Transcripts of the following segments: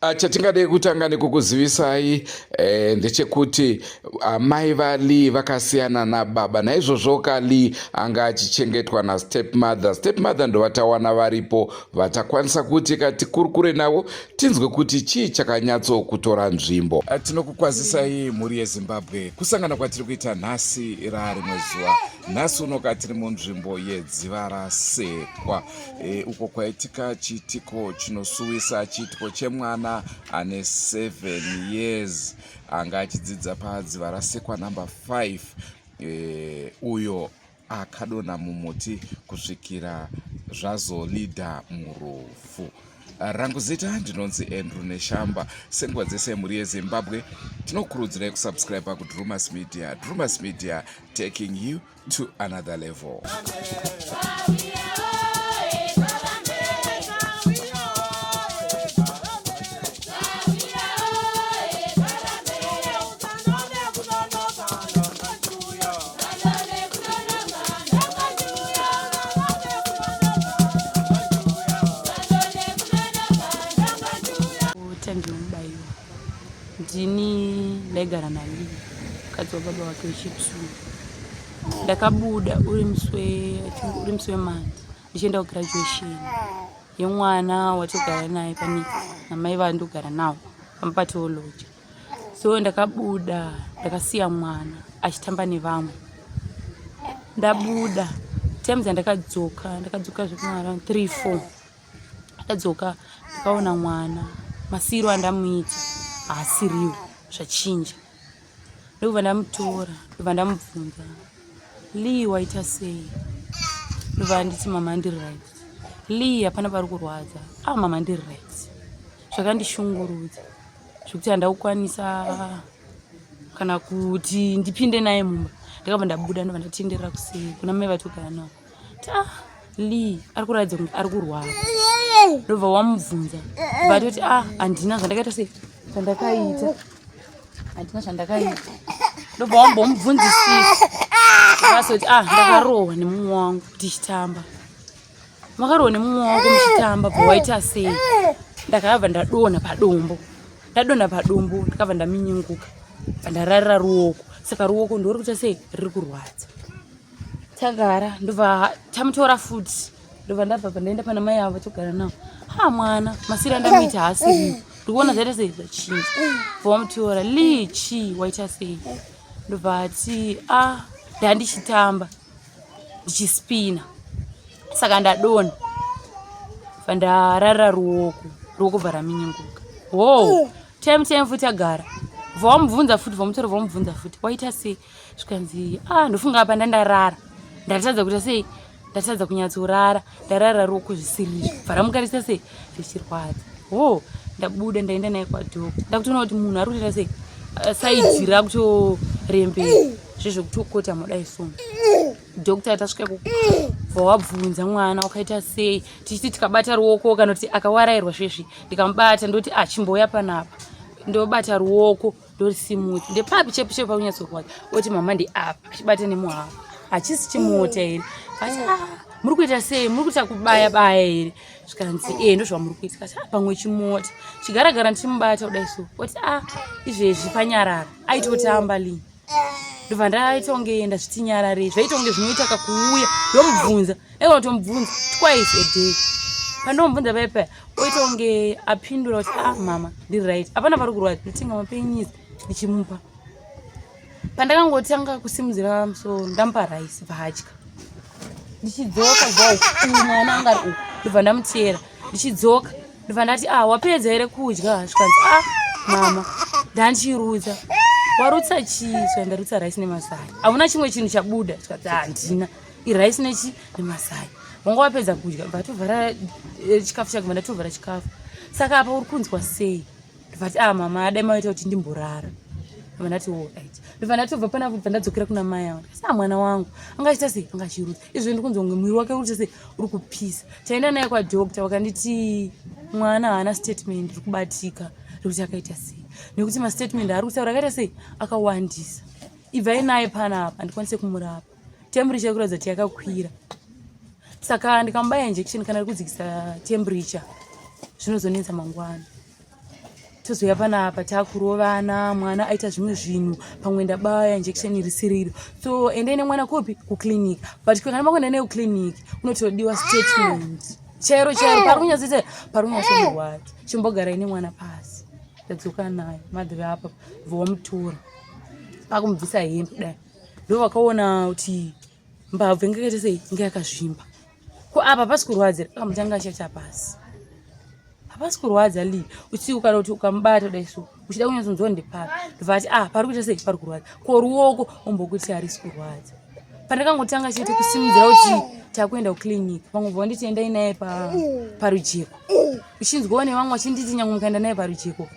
Ah, chatingade kutanga nekukuzivisai eh, ndechekuti amai vaLee vakasiyana nababa, naizvozvo kaLee anga achichengetwa nastepmother. Stepmother ndovatawana varipo vatakwanisa kuti katikurukure navo tinzwe kuti chii chakanyatso kutora nzvimbo. Ah, tinokukwazisai mhuri yeZimbabwe, kusangana kwatiri kuita nhasi rarimwe zuva. Nhasi unoka tiri munzvimbo yeDziva Rasekwa e, uko kwaitika chiitiko chinosuwisa, chiitiko chemwana ane 7 years anga achidzidza paDziva Rasekwa number 5 e, uyo akadonha mumuti kusvikira zvazolidha murufu. Rangu zita ndinonzi Andrew Neshamba. Senguva dzese mhuri yeZimbabwe tinokurudzirai kusubscribe kuDrumas Media. Drumas Media taking you to another level. Tandiwe Mubaiwa. Ndini ndaigara naLee, mukadzi wababa wake wechitwo. Ndakabuda uri musi weMonday ndichienda kugraduation yemwana watogara naye panyika namai vandogara navo pamupatiology. So ndakabuda ndakasiya mwana achitamba nevamwe. Ndabuda time dzandakadzoka ndakadzoka zvekuma around 3 4 ndadzoka ndakaona mwana masiro andamuita haasiriwo zvachinja ndobva ndamutora ndobva ndamubvunza Lee waita sei ndobva anditi mama ndiri right Lee hapana pari kurwadza ah mama ndiri right zvakandishungurudza zvekuti handakukwanisa kana kuti ndipinde naye mumba ndakabva ndabuda ndobva ndatenderera kusei kuna mai vatogara navo ta ah, Lee ari kuratidza kunge ari kurwara ndobva wamubvunza vatoti ah handina zvandakaita sei zvandakaita handina zvandakaita ndobva wambomubvunzisisa vasoti ah ndakarohwa nemumwe wangu tichitamba makarohwa nemumwe wako muchitamba bva waita sei ndakabva ndadonha padombo ndadonha padombo ndakabva ndaminyunguka bva ndararira ruoko saka ruoko ndori kuita sei riri kurwadza tagara ndobva tamutora futi ndobva ndabva pa ndaenda pana mai avo togara navo ha mwana masiri andamuita haasiriwo ndikuona zvaita sei zvachinja bva wamutora lii chii waita sei ndobva ati a ah, ndandichitamba ndichispina saka ndadonha bva ndararira ruoko ruoko bva raminyunguka ho time time futi agara bva wamubvunza futi vamutora vamubvunza futi waita sei zvikanzi ah ndofunga apa ndandarara ndatadza kuita sei ndatadza kunyatsorara ndarara ruoko zvisirizvo bva ramukarisa sei richirwadza ho ndabuda ndaenda naye kwadhoko ndakutoona kuti munhu ari kutoita sei eh, saidhi rakutorembera zvezvekutokota modai so doctor tasvika kubva wabvunza mwana wakaita sei tichiti tikabata ruoko kana kuti akawarairwa zvezvi ndikamubata ndoti achimbouya ah, panapa ndobata ruoko ndorisimudza ndepapi chepu chepu pakunyatsorwadza oti mama ndeapa achibata nemuhava hachisi chimota here ati ah, muri kuita sei muri kuita kubaya baya here zvikanzi e eh, ndozvamuri kuita kati ah, pamwe chimota chigaragara ndichimubata kudai so oti a ah, izvezvi panyarara aitotamba lini ndobva ndaita kunge ndazviti nyararei zvaita kunge zvinoita kakuuya ndomubvunza ndaigona kutomubvunza twice a day pandomubvunza paya paya oita kunge apindura kuti ah mama ndiri right hapana pari kurwadza ndotenga mapenyisi ndichimupa pandakangotanga kusimudzira musoro ndamupa rice bvaadya ndichidzoka bva uku mwana anga ari uku ndobva ndamuteera ndichidzoka ndobva ndati ah wapedza here kudya zvikanzi ah mama ndandichirutsa warutsa chii zvikanzi ndarutsa rice nemazai hauna chimwe chinhu chabuda zvikanzi ah, handina irice nechi nemazai wanga wapedza kudya bva tovhara eh, chikafu chake bva ndatovhara chikafu saka apa uri kunzwa sei ndobva ah mama adai maita kuti ndimborara ndobva ndati oh right ndobva ndatobva pana bva ndadzokera kuna mai avo ndikati ah mwana wangu anga achiita sei anga achirutsa izvo ndikunzwa kunge mwiri wake uri sei uri kupisa taenda naye kwadoctor vakanditi mwana haana statement iri kubatika rekuti akaita sei nekuti mastatement aari kutaura akaita sei akawandisa ibvai naye panapa handikwanise kumurapa temperature kuratidza kuti yakakwira saka ndikamubaya injection kana ri kudzikisa temperature zvinozonetsa mangwana. Tozouya panapa takurovana, mwana aita zvimwe zvinhu, pamwe ndabaya injection risiriro. So endai nemwana kupi? Kuclinic. But kana makuenda naye kuclinic kunotodiwa statement chero chero pari kunyatsoita, pari kunyatsorwadza. Chimbogarai nemwana pasi. Ndadzoka naye madhiri apa, vomutora pakumubvisa hembe kudai, ndo vakaona kuti mbabvu inge yakaita sei, inge yakazvimba. Ko apa pasi kurwadzira, akamutanga achaita pasi, hapasi kurwadza li usiku, kana kuti ukamubata kudai so uchida kunyatsonzwa ndepapi, ndobva ati ah, pari kuita sei, pari kurwadza. Ko ruoko ombokuti harisi kurwadza. Pandakangotanga chete kusimudzira kuti takuenda kuclinic, vamwe bva vanditi endai naye parujeko, uchinzwawo nevamwe vachinditi nyange mukaenda naye parujeko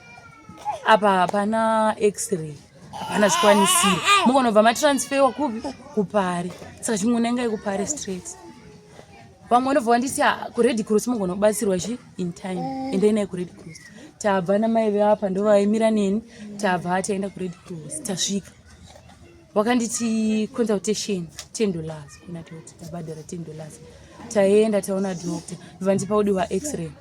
apa hapana x-ray, hapana zvikwanisiro, mukonobva matransferwa kupi? Kupari. Saka chimwe unengai kupari straight. Vamwe vanobva vanditi ah, kuRed Cross mugona kubatsirwa chi in time, endai naye kuRed Cross. Tabva namai veapa, ndovaimira neni, tabva taenda kuRed Cross. Tasvika wakanditi consultation $10 kuna toti tabhadhara $10. Taenda, taona doctor, vandipa udiwa x-ray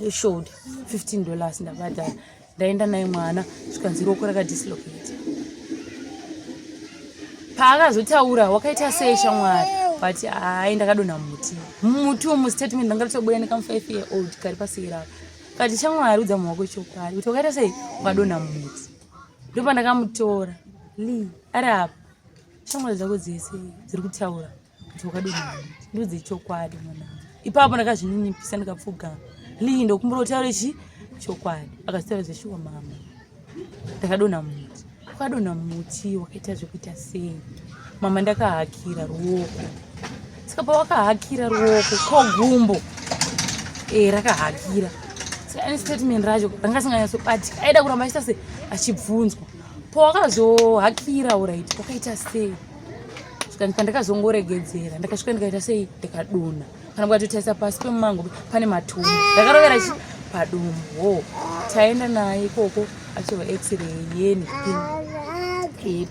yeshoulder, $15 ndabhadhara. Ndaenda naye mwana, zvikanzi ruoko rakadislocate. Paakazotaura, wakaita sei shamwari? But hai, ndakadonha muti. Muti umu statement ndanga ritobuda nekamu 5 year old kari paseri apa. Kati shamwari, udza munhu wako chokwadi kuti wakaita sei, wakadonha muti. Ndopandakamutora Lee ari apa, shamwari dzako dzese dziri kutaura kuti wakadonha muti, ndudze chokwadi mwana. Ipapo ndakazvininipisa, ndikapfugama. Lee, ndokumbura kutaure chi chokwadi. Akazitaura zveshuwa, mama, ndakadonha muti. Wakadonha muti wakaita zvekuita sei? Mama, ndakahakira ruoko. Saka pawakahakira ruoko, ko gumbo? E, rakahakira. Saka ane statement racho ranga singanyatsobatika, aida kuramba achiita se achibvunzwa, pawakazohakira alright, wakaita sei? Saka pandakazongoregedzera, ndakasvika ndikaita sei, ndikadonha. Kana mukatotarisa pasi pemumango pane matombo, ndakarovera chi padombo. Taenda naye ikoko, achitorwa x-ray yeni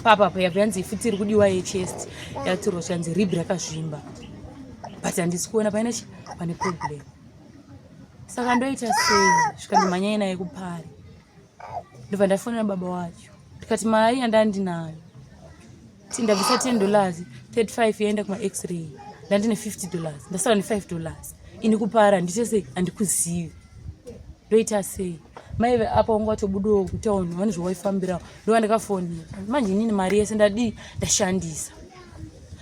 papa pa, yabva yanzi futi iri kudiwa yechest. Yatorwa, zvikanzi rib rakazvimba, but handisi kuona paine chi pane problem. Saka ndoita sei? Zvikandimhanyai naye kupari. Ndobva ndafonera baba wacho, ndikati mari yandandinayo, ndabvisa $10, 35 yaenda kuma-x-ray, ndandine $50, ndasara ne$5. Ini kupara handite sei, handikuzivi, ndoita sei? Maive apa wanga watobudawo kutauni, vane zvawaifambirawo. Ndova ndakafonera, manje inini mari yese ndadii, ndashandisa.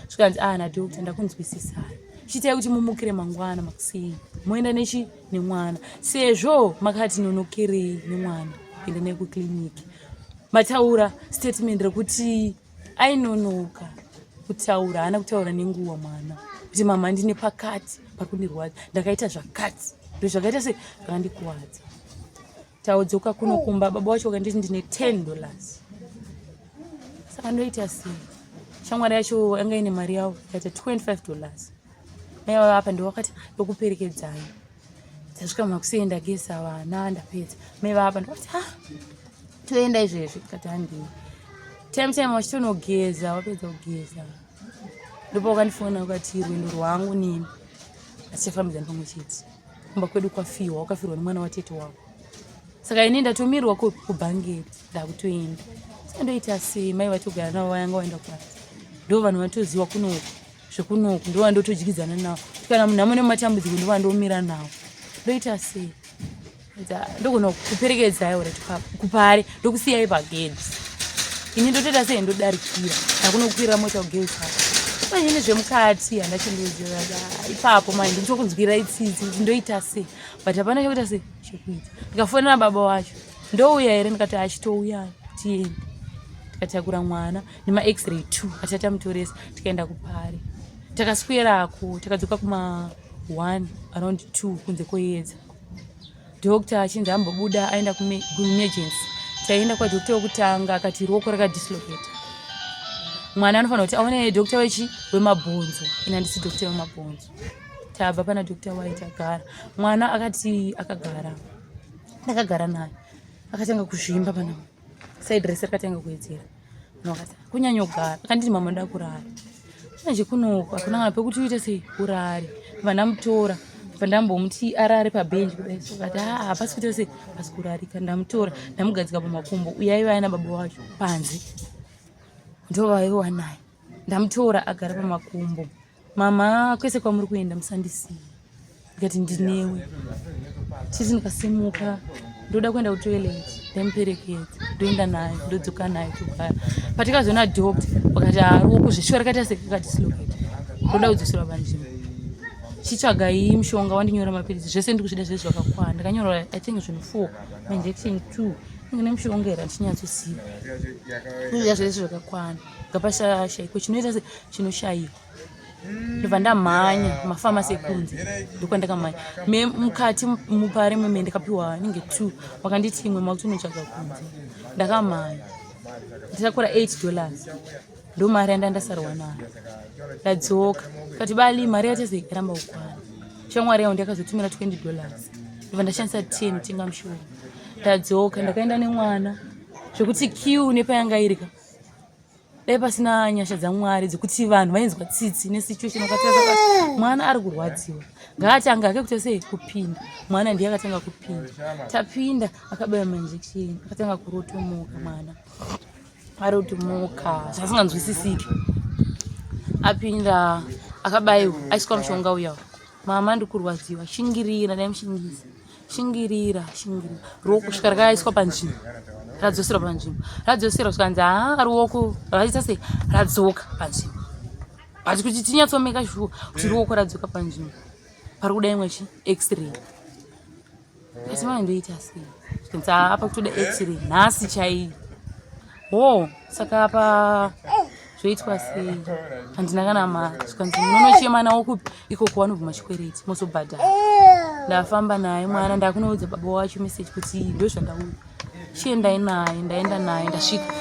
Zvikanzi ah, nadoctor, ndakunzwisisai, chiitai kuti mumukire mangwana makuseni, moenda nechi nemwana, sezvo makati nonokerei nemwana kuenda naye kuclinic. Mataura statement rekuti ainonoka kutaura, haana kutaura nenguva mwana kuti mama, ndine pakati pari kundirwadza, ndakaita zvakati, ndo zvakaita sei, zvakandikuwadza. Taudzoka kuno kumba, baba wacho wakanditi ndine $10, saka ndoita sei? Shamwari yacho yanga ine mari yavo, ikaita $25. Mai vava apa ndowakati ndokuperekedzai. Tasvika makusei, ndageza vana, ndapedza. Mai vava ndokati ha, toenda izvezvi. Tikati handii, time time wachitonogeza, wapedza kugeza ndopa wakandifona ukati rwendo rwangu nini atichafambidzani pamwe chete, kumba kwedu kwafiwa, wakafirwa nemwana watete wako. Saka ini ndatomirwa kubhangeti, ndakutoenda. Saka ndoita sei? Mai vatogara navo vayanga waenda kubasa, ndo vanhu vatoziwa kunoku zvekunoku, ndo vandotodyidzana navo. Kana munhu amune matambudziko, ndo vandomira navo. Ndoita sei? Ndogona kuperekedzai alright kupare, ndokusiyai pagedhi, ini ndotoita sei, ndodarikira ndakunokwira mota kugate apo. Manje nezvemukati handachindoziva ipapo. Manje ndikutokunzwirai tsitsi kuti ndoita sei, but hapana chekuita sei, chekuita. Ndikafonera baba wacho, ndouya here? Ndikati achitouya, tiende. Tikatakura mwana nema-x-ray two atati tamutoresa, tikaenda kupari. Takaswerako, takadzoka kuma 1, around 2, kunze kwoedza. Doctor achinzi ambobuda aenda kuemergency. Taenda kwadoctor wekutanga, akati ruoko rakadislocate, mwana anofanira kuti aone doctor wechi wemabhonzo. Ini handisi doctor wemabhonzo. Tabva pana doctor wai, tagara, mwana akati akagara, ndakagara naye, akatanga kuzvimba pana side rese, rakatanga kuwedzera. Akati kunyanyogara, akanditi mama, ndoda kurara. Manje kunoku hakuna kana pekuti uite sei, urare. Vandamutora, Pandambomuti arare pabhenji kudai so kati haa hapasi kuita sei, pasi kurarika. Ndamutora ndamugadzika pamakumbo, uyai vaya nababa wacho panze ndovaiwa naye. Ndamutora agara pamakumbo, mama kwese kwamuri kuenda musandisiye. Ndikati ndinewe. Chiti ndikasimuka ndoda kuenda kutoilet, ndaimuperekedza ndoenda naye ndodzoka naye togara. Patikazoona doctor vakati haruoko zveshuwa rakaita sekakadislocate, ndoda kudzoserwa panzvimbo. Chitsvagai mushonga wandinyora mapiritsi zvese ndikuzvida zvese zvakakwana. Ndakanyora I think zvinhu 4 mainjection 2 inge nemushonga here handichinyatsoziva. Ndikuzvida zvese zvakakwana ngapashashaikwe chinoita se chinoshaikwa. Ndobva ndamhanya mafamasi ekunze, ndokwandakamhanya mukati mupare meme ndakapiwa inenge 2 vakanditi imwe makutonotsvaga kunze. Ndakamhanya nditakura $8 ndo mari yanda ndasarwa nayo. Ndadzoka kati bali mari yacho sei yaramba kukwana. Shamwari yangu ndakazotumira $20 ndobva ndashandisa 10 kutenga mushonga. Ndadzoka ndakaenda nemwana zvekuti queue nepayanga irika dai pasina nyasha dzaMwari dzekuti vanhu vainzwa tsitsi nesituation vakati mwana ari kurwadziwa ngaatanga ake kuita sei kupinda. Mwana ndiye akatanga kupinda. Tapinda akabaya mainjection akatanga kurotomoka mwana arotomoka zvasinganzwisisiki. Apinda akabaiwa aiswa mushonga uya, mama ndikurwadziwa shingirira, ndaimushingisa shingirira shingirira, ruoko kusvika rakaiswa panzvimbo, radzoserwa panzvimbo, radzoserwa zvikanzi haa ruoko raita sei radzoka panzvimbo. But kuti tinyatsomeka shuwa kuti ruoko radzoka panzvimbo pari kuda imwe chi x-ray. Asi manje ndoita sei? Zvikanzi haa apa kutoda x-ray nhasi chaiyo. Ho saka apa zvoitwa sei? Handina kana mari. Zvikanzi munonochema nawo kupi ikoko vanobvuma chikwereti mozobhadhara. Ndafamba naye mwana ndakunoudza baba wacho message kuti ndozvandauya, chiendai naye. Ndaenda naye ndasvika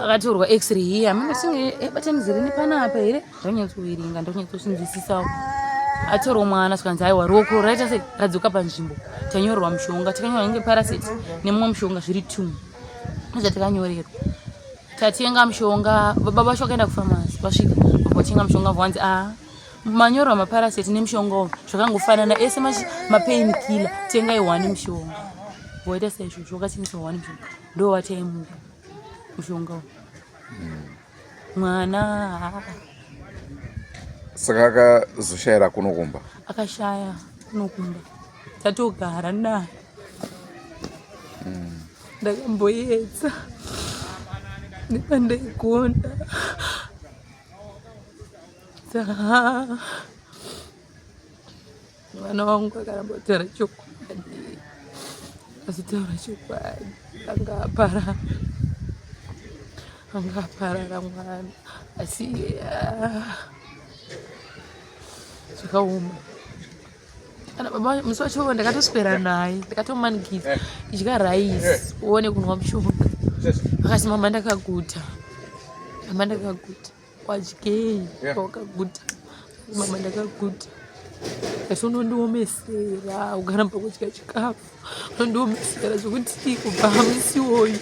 akatorwa x-ray iye hameno tinge batanidzire nepanapa here, ndonyatsoverenga ndonyatsozvinzwisisawo. Atorwa mwana zvikanzi aiwa ruoko raita sei radzoka panzvimbo. Tanyorerwa mushonga, takanyorwa inge paracet nemumwe mushonga zviri 2 zvatakanyorerwa. Tatenga mushonga, baba vacho vakaenda kufamasi, vasvika vatenga mushonga vanzi a manyorwa maparacet nemushonga uyu zvakangofanana ese mapain killer, tengai one mushonga. Waita saizvozvo wakatengesa one mushonga ndo wataimupa mushonga uyu mwana. Saka akazoshayira kuno kumba? Akashaya kuno kumba tatogara naye. Ndakamboedza nepandaigona saka mwana wangu akaramba kutaura chokwadi, azotaura chokwadi anga aparara, anga aparara mwana. Asi zvakaoma. Kana baba musi wacho ndakatoswera naye ndakatomanikidza idya rice uone kunwa mushonga. Akati mama ndakaguta, mama ndakaguta. Wadyei wakaguta? Mama ndakaguta. Asi unondiomesera ukaramba kudya chikafu, unondiomesera zvekuti kubva musi iwoyu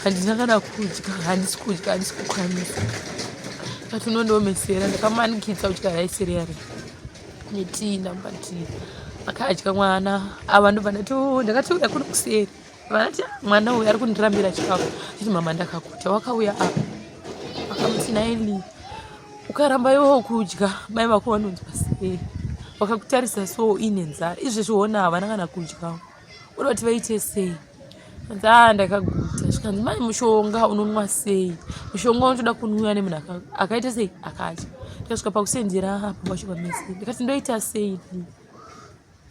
handina kana kudya, handisi kudya, handisi kukwanisa. Kati unondiomesera, ndakamanikidza kudya raisi riya riya netii, ndamupa tii akadya mwana. Ava ndobva ndakati uya kuno kuseri, vanati mwana uyu ari kundirambira chikafu, chiti mama ndakaguta. Wakauya apa akamuti naili ukaramba iwewo kudya mai vako vanonzwa sei vakakutarisa so uine nzara? Izvezvi hona havana kana kudya, uda kuti vaite sei? Anzi a ndakaguta. Zvikanzi mai mushonga unonwa sei? Mushonga unotoda kunwiwa nemunhu akaita sei akadya. Ndikasvika pakusenzera apo pacho pamese ndikati ndoita sei?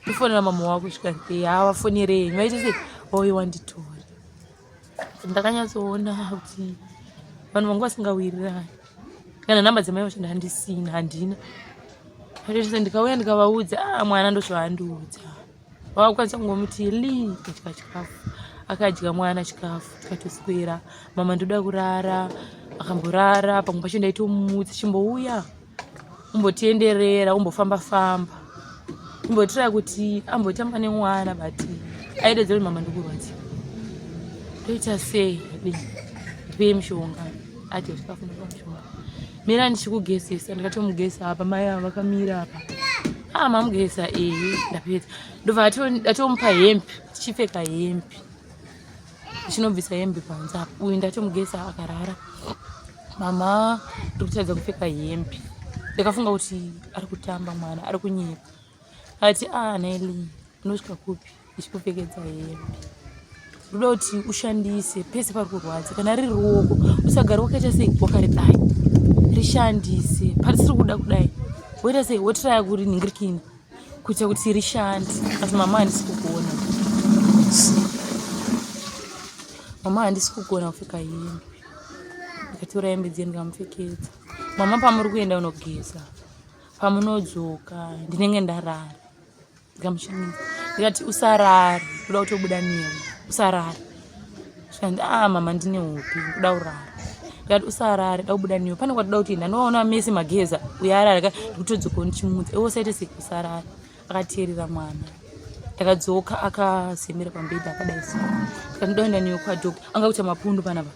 Ndofonera mama wako. Zvikanzi ha vafonerei vaite sei vauye wanditora. Ndakanyatsoona kuti vanhu vanga vasingawirirani. Kana nhamba dzamai vacho ndandisina, handina. Ndikauya ndikavaudza a mwana ndozvaandiudza, vakakwanisa kungomuti li kudya chikafu. Akadya mwana chikafu tikatoswera. Mama ndoda kurara, akamborara. Pamwe pacho ndaitomutsa, chimbouya umbotienderera umbofamba famba umbotira kuti ambotamba nemwana, but aidedzera kuti mama ndikurwadziwa ndoita sei, ndipei mushonga. Ati chikafu ndopa mushonga, mira ndichikugezesa. Ndikatomugeza apa mai ava vakamira apa. Ah, mamugeza ehe, ndapedza. Ndobva ndatomupa hembe, tichipfeka hembe. Ndichinobvisa hembe panze apa. Uyu ndatomugeza akarara. Mama ndiri kutadza kupfeka hembe. Ndakafunga kuti ari kutamba mwana, ari kunyepa. Ati ah Nelly, unosvika kupi ndichikupfekedza hembe. Ndoda kuti ushandise pese pari kurwadza, kana riri ruoko usagara wakaita sei wakaridai, rishandise parisiri kuda kudai, woita sei wotiraya kuri ningirikina kuita kuti rishande. Ati mama handisi kugona, mama handisi kugona kupfeka hembe. Ndikatora hembe dziye ndikamupfekedza. Mama pamuri kuenda unogeza, pamunodzoka ndinenge ndarara. Ndikamushamisa ndikati usarare, kuda kutobuda newe, usarare. Zvikanzi ah mama ndine hope, kuda kurara. Ndikati usarare, da kubuda newe, pane kwatoda kuti ndanoona mese mageza uyo arara, ndikutodzoka ndichimutsa iwe usaite sei usarare. Akateerera mwana. Ndakadzoka akazembera pambedha akadai so. Ndikati ndoenda newe kwadoctor, anga kuita mapundu panapa.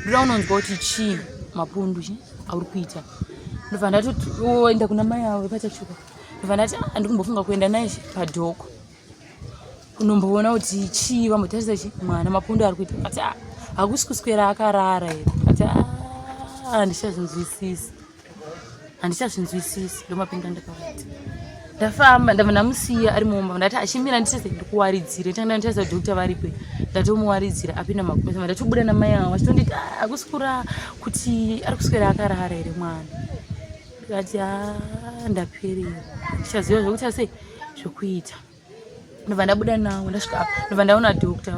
Ndoda unonzwa kuti chii mapundu chi auri kuita. Ndobva ndatoenda kuna mai avo vepachachuka. Ndobva ndati ah, ndikumbofunga kuenda naye padhoko kunomboona kuti chii, vambotarisa chi mwana mapundu ari kuita. Ati ah, hakusi kuswera akarara here? Ati ah, handichazvinzwisisi, handichazvinzwisisi. Ndomapinda ndakavati ndafamba, ndabva ndamusiya ari mumba. Ndati achimira nditese ndikuwaridzire, tanga ndatarisa doctor varipo, ndatomuwaridzira apinda makumesa. Ndatobuda namai avo vachitonditi ah, hakusi kura kuti ari kuswera akarara here mwana. Ndikati ah, ndaperera, ndichaziva zvekuita sei zvekuita. Ndobva ndabuda nawo ndasvika apa, ndobva ndaona doctor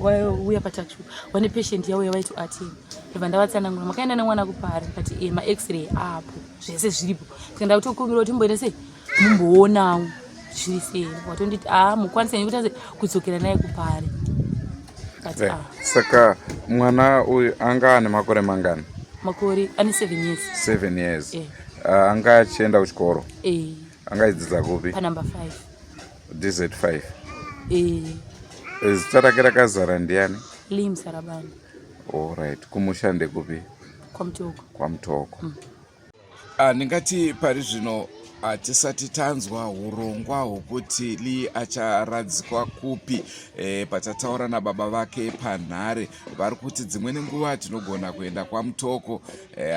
vauya pataxi, vane patient yauya vaitoattend. Ndobva ndavatsanangura, makaenda nemwana kupari? Ndikati e ma-x-ray apo zvese zviripo. Ndikaenda kutokumbira kuti mumboita sei mumboonawo zviri sei. Watonditi ah, mukwanisa henyu kuita sei kudzokera naye kupari. Ndikati ah. Saka mwana uyu anga ane makore mangani? Makore ane 7 years. 7 years. Eh. Anga achienda kuchikoro? Eh. Anga achidzidza kupi? Pa number 5. DZ5. Eh. Zita rake rakazara ndiani? Lee Msarabani. All right. Kumusha ndekupi? KwaMutoko. KwaMutoko. Ndingati pari zvino hatisati tanzwa urongwa hwokuti Lee acharadzikwa kupi. Patataura nababa vake panhare, vari kuti dzimweni nguva tinogona kuenda kwaMutoko,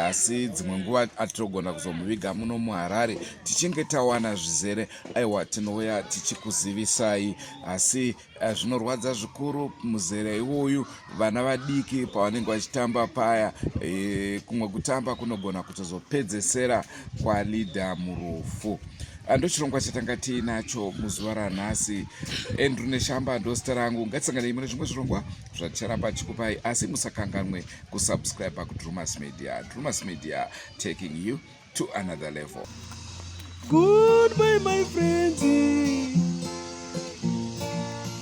asi dzimwe nguva atinogona kuzomuviga muno muHarare. Tichinge tawana zvizere, aiwa tinouya tichikuzivisai. Asi zvinorwadza zvikuru muzera iwoyu, vana vadiki pavanenge vachitamba paya, kumwe kutamba kunogona kutozopedzesera kwalidha murufu. Ndochirongwa chatanga tiinacho muzuva ranhasi. Andrew Neshamba ndozita rangu. Ngatisanganei mune zvimwe zvirongwa zvaticharamba tichikupai, asi musakanganwe kusubscribe kuDrumas Media. Drumas Media, taking you to another level. Goodbye my friends,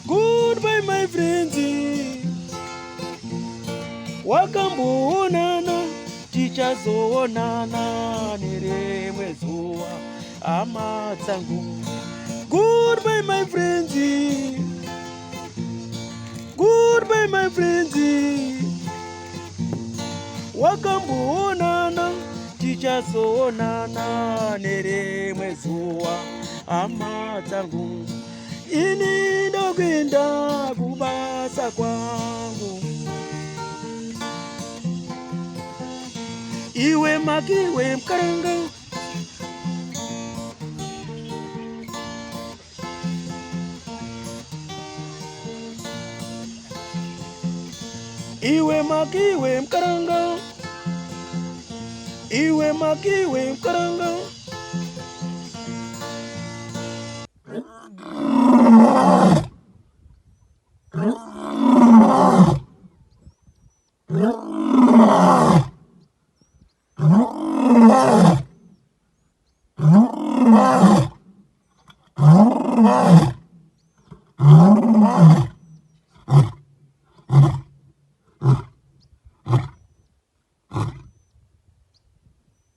goodbye my friends. Wakamboonana, tichazoonana nerimwe zuva, hama dzangu. Goodbye my friends, goodbye my friends. Wakamboonana, tichazoonana nerimwe zuva, hama dzangu. Ini ndokuenda kubasa kwangu. Iwe makiwe mkaranga. Iwe makiwe mkaranga. Iwe makiwe mkaranga.